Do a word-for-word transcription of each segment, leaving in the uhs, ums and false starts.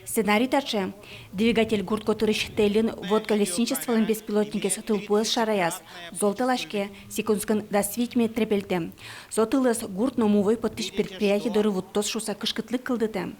Сценарий таӵе. Двигатель гурт котырысь Тэллин водка лесничестволэн беспилотникез тылпуэз шараяз. Зол тэлаське, секундскын дас вить метре пельтэм. Со тылэз гурт но мувӧй поттӥсь предприятие доры вуттоз шуыса кышкытлык кылдытэм.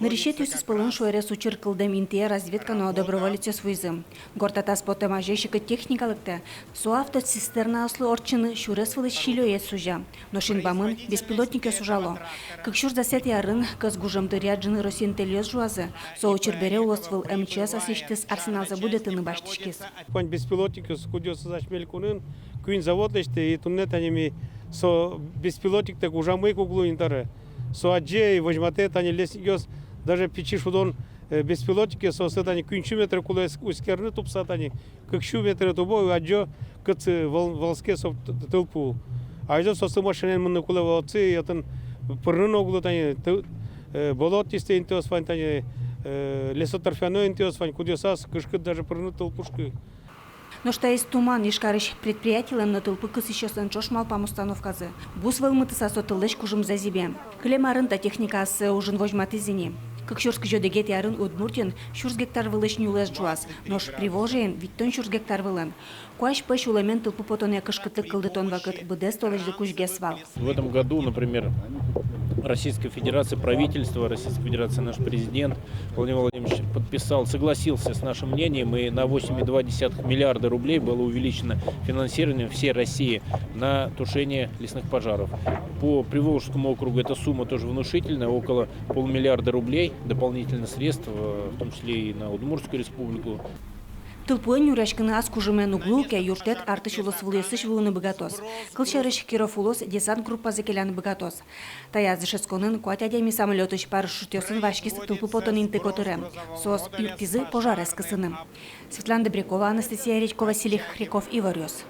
Нырысетӥосыз пӧлын шуэрес учыр кылдэм интые разведка но доброволецъёс вуизы. Гортатаз потэм азе секыт техника лыктэ. Со автоцистернаослы ортчыны сюрес вылысь сильёез сузя. Нош инбамын беспилотникъёс ужало. Кык сюрс дасэтӥ арын кӧс гужем дыръя ӝыны Россиын тэльёс ӝуазы. Со учыр бере улосвыл МЧС аслэсьтыз арсеналзэ будэтыны басьтӥськиз. Вань беспилотникъёс, кудъёсыз асьме элькунын куинь завод лэсьтэ, и туннэ тани ми со беспилотниктэк ужамы ик уг луы ни табере. Со адӟе и возьматэ тани лесникъёс, даже пичи шудон, э, беспилотникъёс, соослы тани куинь сю метр кулэ эс-, эскерыны тупса тани. Кык сю метр тубо, адӟо, кытчы вал-, валске со т-, т-, тылпу. Азьло соослы машинаен мыныны кулэ вал отчы, и отын пырыны но уг луы тани, ты-, э, болотистый интыос вань тани, э, лесоторфяной интыос вань, кудъёсаз кышкыт даже пырыны тылпушкы. Нош таиз туман Ижкарысь предприятилэн но тылпу кысӥсьёслэн ӵош малпам установказы. Бус вӧлмытыса со тыллэсь кужымзэ зӥбе. Кылем арын та техника ассэ ужын возьматӥз ини. Кык сюрс кызь одӥгетӥ арын Удмуртиын сюрс гектар вылысь нюлэс ӝуаз, нош Приволжьеын витьтон сюрс гектар вылын. Куазь пӧсь улэмен тылпу потонэ кышкытлык кылдытон вакыт быдэс толэзьлы кузьгес вал. В этом году, например, Российская Федерация, правительство Российской Федерации, наш президент Владимир Владимирович подписал, согласился с нашим мнением, и на восемь и два десятых миллиарда рублей было увеличено финансирование всей России на тушение лесных пожаров. По Приволжскому округу эта сумма тоже внушительная, около полумиллиарда рублей дополнительных средств, э, в том числе и на Удмуртскую республику. Тылпуэн нюръяськыны ас кужымен уг луы ке, юрттэт артысь улосвылъёсысь вуыны быгатоз. Кылсярысь, Киров улос десант группазэ келяны быгатоз. Таяз дышетсконын куать адями самолётысь парашютъёсын васькиз тылпу потон инты котыре. Соос юрттӥзы пожарез кысыны. Светлана Добрякова, Анастасия Редькова, Василий Хохряков, «Иворъёс».